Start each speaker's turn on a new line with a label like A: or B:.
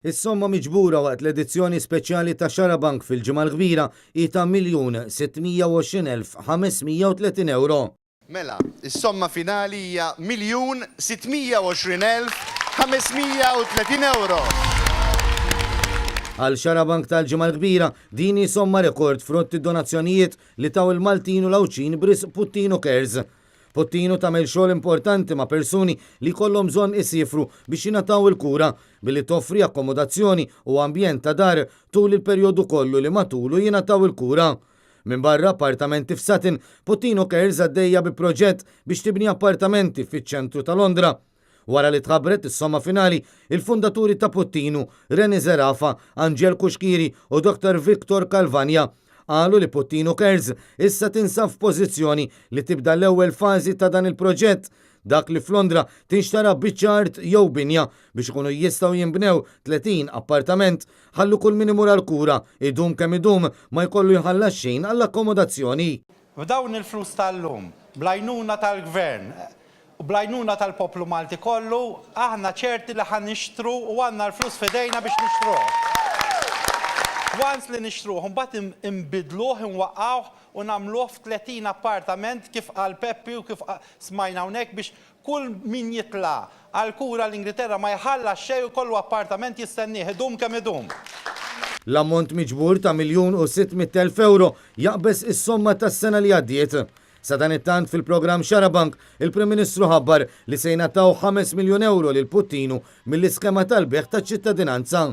A: Is-somma miġbura waqt l-edizzjoni speċjali ta' Xarabank fil-Ġimgħa l-Kbira hi ta' 1,620,530 ewro.
B: Mela, is-somma finali hija 1,620,530 ewro.
A: Għal Xarabank tal-Ġimgħa l-Kbira, din hi somma rekord frott id-donazzjonijiet li taw il-Maltin u l-Għawdxin b'risq Puttinu Cares. Puttinu tagħmel xogħol importanti ma' persuni li jkollhom bżonn isiefru biex jingħataw il-kura, billi toffri akkomodazzjoni u ambjent ta' dar tul il-perjodu kollu li matulu jingħataw il-kura. Minbarra appartamenti f'Sutton, Puttinu Cares għaddejja bi proġett biex tibni appartamenti fiċ-ċentru ta' Londra. Wara li tħabbret is-somma finali, il-fundaturi ta' Puttinu, Rene Zerafa, Angel Cuschieri u Dottor Victor Calvagna, qalu li Puttinu Cares issa tinsab f'pożizzjoni li tibda l-ewwel fażi ta' dan il-proġett, dak li f'Londra tinxtara biċċa art jew binja biex ikunu jistgħu jinbnew 30 appartament ħalli kull min imur għall-kura, idum kemm idum, ma jkollu jħallas xejn għall-akkomodazzjoni.
C: B'dawn il-flus tal-lum, bl-għajnuna tal-Gvern, U bl-għajnuna tal-poplu Malti kollu, aħna ċerti li ħa nixtru u għandna l-flus f'idejna biex nixtruh. Once li nixtruh, imbagħad inbiddluh, inwaqqgħuh u nagħmluh f'30 appartament kif qal Peppi u kif smajna hawnhekk biex kull min jitla' għall-kura l-Ingilterra ma jħallas xejn u jkollu appartament jistennieh, idum kemm idum.
A: L-ammont miġbur ta' 1,600,000 ewro jaqbeż is-somma tas-sena li għaddiet. Sadanittant fil-programm Xarabank, il-Prim Ministru ħabbar li se jingħataw 5 miljun ewro lil Puttinu mill-iskema tal-bejgħ taċ-ċittadinanza.